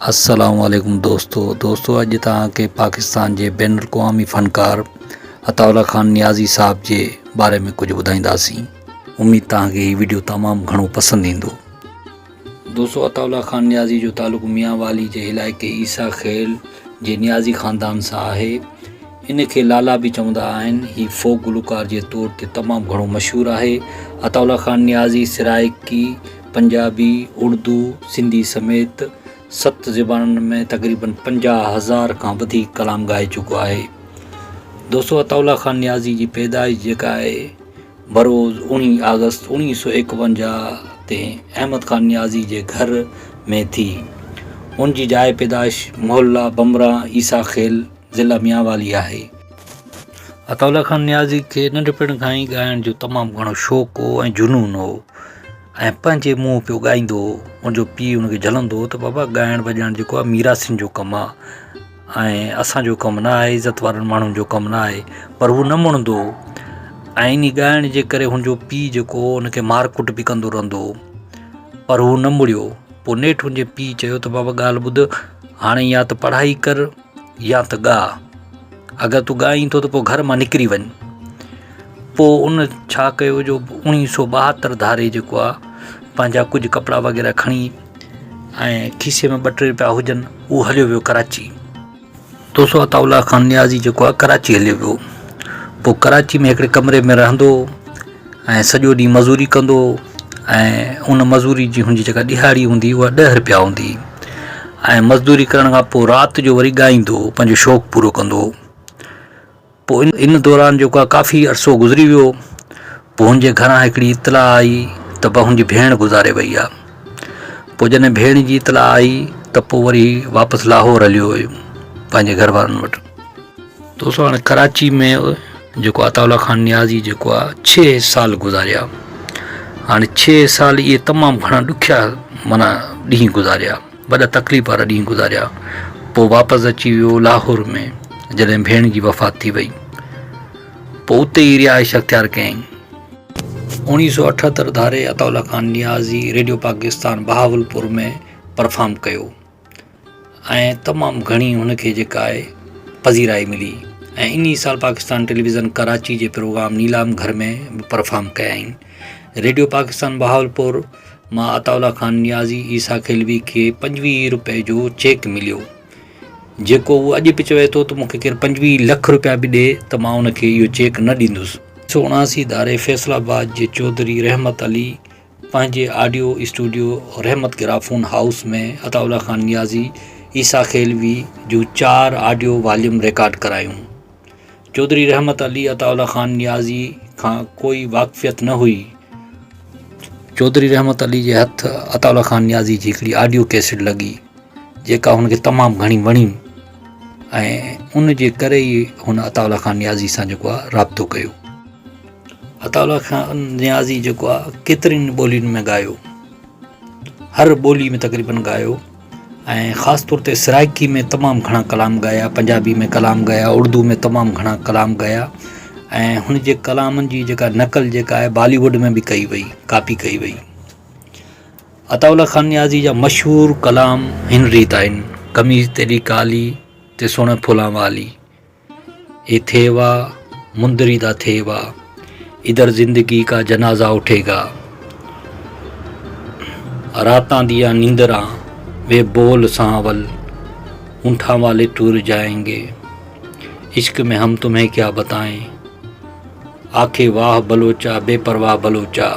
السلام عليڪم دوستو دوستو اڄ توهان کي پاڪستان جي بين الاقوامي فنڪار عطاء الله خان نيازي صاحب جي باري ۾ ڪجهه ٻڌائينداسين اميد توهان کي هي وڊيو تمام گهڻو پسند ايندو. دوستو عطاء الله خان نيازي جو تعلق ميان والي جي علائقي عيسيٰ خيل جي نيازي خاندان سان آهي ان کي لالا به چوندا آهن هي فوڪ گلوڪار جي طور تي تمام گهڻو مشهور آهي عطاء الله خان نيازي سرائيڪي پنجابي، اردو، سنڌي سميت ست زبانن ۾ تقريبن 50,000 کان وڌيڪ ڪلام ڳائي چڪو آهي. دوستو عطاء الله خان نيازي جي پيدائش جيڪا آهي بروز اوڻيهه آگسٽ 1951 تي احمد خان نيازي جي گهر ۾ ٿي. ان جي جاء پيدائش محله بمران عيسيٰ خيل ضلع ميانوالي آهي. عطاء الله خان نيازي کي ننڍپڻ کان ئي ڳائڻ جو تمام گهڻو شوق هو ۽ جنون هو. ۽ پنهنجي منهن پيو ڳائيندو هو. ان جو پيء ان کي جهلندو هو ته بابا ڳائڻ وڄائڻ جيڪو آهي ميراثين جو ڪم آهي ۽ اسان جو ڪم نه آهي عزت وارن ماڻهن جو ڪم نه آهي پر هو نه مڙندو هو ۽ انهي ڳائڻ جي ڪري هن جو پيء جيڪو هو ان کي مار ڪٽ به ڪندو رهندو هو پر هو نه مڙيو پوء نيٺ هن جي پيء چيو ته بابا ڳالهه ٻڌ هاڻي يا ته پڙهائي ڪر يا ته ڳاء اگر تون ڳائين ٿو ته پوء گهر مان نڪري وڃ. پوء ان ڇا ڪيو جو 1972 ڌاري جيڪو آ پنهنجا ڪجهه ڪپڙا وغيره کڻي ۽ کيسي ۾ ٻه ٽي روپيا هجن اهو هليو ويو ڪراچي. دوستو عطاء الله خان نيازي جيڪو آ ڪراچي هليو ويو. پوء ڪراچي ۾ هڪڙي ڪمري ۾ رهندو هو ۽ سڄو ڏينهن مزوري ڪندو هو ۽ ان مزوري جي هن جي جيڪا ڏهاڙي هوندي هئي اها ڏهه روپيا هوندي هئي. ۽ مزدوري ڪرڻ کان پوء رات جو وري ڳائيندو هو پنهنجو شوق پورو ڪندو هو پوء ان دوران جيڪو آهي ڪافي عرصو گذري ويو پوء هن جي گهران هڪڙي اطلاع آئي ته به هن جي ڀيڻ گذاري وئي آهي پوء جڏهن ڀيڻ جي اطلاع آئي ته پوء وري واپس لاهور هليو ويو پنهنجي گهر وارن وٽ. دوستو هاڻي ڪراچي ۾ جيڪو عطاء الله خان نيازي جيڪو آ ڇهه سال گذاريا هاڻي ڇهه سال اهي تمام گهڻا ڏکيا معنيٰ ڏينهن گذاريا وڏا تڪليف وارا ڏينهن گذاريا پوء واپس اچي ويو لاهور ۾ جڏهن ڀيڻ جي وفات ٿي وئي پوء اتي ئي رهائش اختيار ڪيائين. 1978 ڌاري عطاء الله خان نيازي ريڊيو پاڪستان بهاولپور ۾ پرفارم ڪيو. ۽ تمام گهڻي هن کي جيڪا آهي پذيرائي ملي ۽ انهي سال پاڪستان ٽيليويزن ڪراچي جي پروگرام نيلام گهر ۾ به پرفارم ڪيائين. ريڊيو پاڪستان بهاولپور مان عطاء الله خان نيازي عيسيٰ خيلوي کي 25 روپئي جو چيڪ مليو جيڪو هو اڄ به چوي ٿو ته مون کي ڪير 25 لک روپيا به ڏي ته مان ان کي اهو چيڪ نه ڏيندس. 1979 ڌاري فيصل آباد جي چوڌري رحمت علي پنهنجي audio studio Rehmat gramophone house ۾ Ata Ullah Khan Niazi Isa Khelvi جون چار آڊيو واليوم ريڪارڊ ڪرايون. چوڌري رحمت علي عطاء الله خان نيازي کان ڪوئي واقفيت نه هئي. چوڌري رحمت علي جي هٿ عطاء الله خان نيازي جي هڪڙي آڊيو ڪيسٽ لڳي جيڪا هن کي تمام گهڻي وڻي ۽ ان جي ڪري ئي هن عطاء الله خان نيازي سان جيڪو آهي رابطو ڪيو. عطاء الله خان نيازي جيڪو آ ڪيترين ٻولين ۾ ڳايو هر ٻولي ۾ تقريبن ڳايو ۽ خاص طور تي سرائڪي ۾ تمام گهڻا ڪلام ڳايا پنجابي ۾ ڪلام ڳايا اردو ۾ تمام گهڻا ڪلام ڳايا ۽ هن جي ڪلامن جي جيڪا نقل جيڪا آهي بالي ووڊ ۾ به ڪئي وئي ڪاپي ڪئي وئي عطاء الله خان نيازي جا مشهور ڪلام هن ريت آهن قميص تيڏي ڪالي تي سوڻ ڦولان والي اي ٿيوا مندري دا ٿيوا ادھر زندگي ڪا جنازا اٺي گا راتان ديا نيندران وي بول سانول اونٺان والي ٽور جائين گي عشق ۾ هم تمهين ڪيا بتائين آکي واھ بلوچا بي پرواھ بلوچا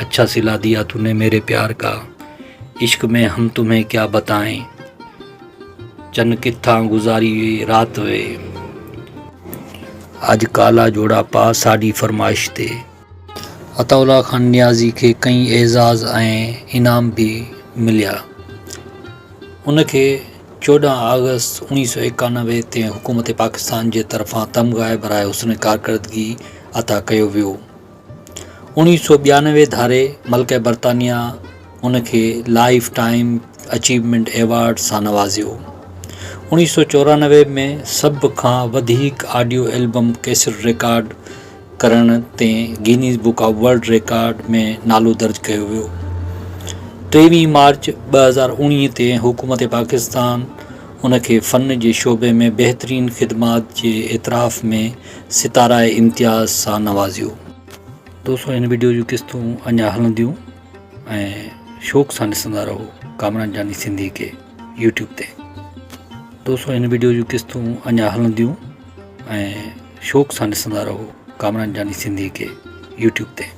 اڇا صلا ديا تو ني ميري پيار ڪا عشق ۾ هم تمهين ڪيا بتائين. چن ڪٿان گذاري وئي رات وي. اڄ ڪالا جوڙا پا ساڍي فرمائش تي. عطاء الله خان نيازي کي ڪئين اعزاز ۽ انعام به مليا. ان کي 14 آگسٽ 1991 تي حڪومت پاڪستان جي طرفان تمغه برائي حسن ڪارڪردگي عطا ڪيو ويو. 1992 ڌاري ملڪه برطانيه هن کي لائيف ٽائيم اچيومينٽ ايوارڊ سان نوازيو. 1994 ۾ سڀ کان وڌيڪ آڊيو البم ڪيسٽ رڪارڊ ڪرڻ تي Guinness book of world record ۾ نالو درج ڪيو ويو. ٽيويهه مارچ 2019 تي حڪومت پاڪستان ان کي فن جي شعبي ۾ بهترين خدمات جي اعتراف ۾ ستاره امتياز سان نوازيو. دوستو هن وڊيو جون قسطون اڃا هلنديون ۽ شوق سان ڏسندا رهو ڪامران جاني سنڌي کي يوٽيوب تي. دوستو هن وڊيو جون قسطون اڃا هلنديون ۽ شوق سان ڏسندا رهو ڪامران جاني سنڌي کي يوٽيوب تي.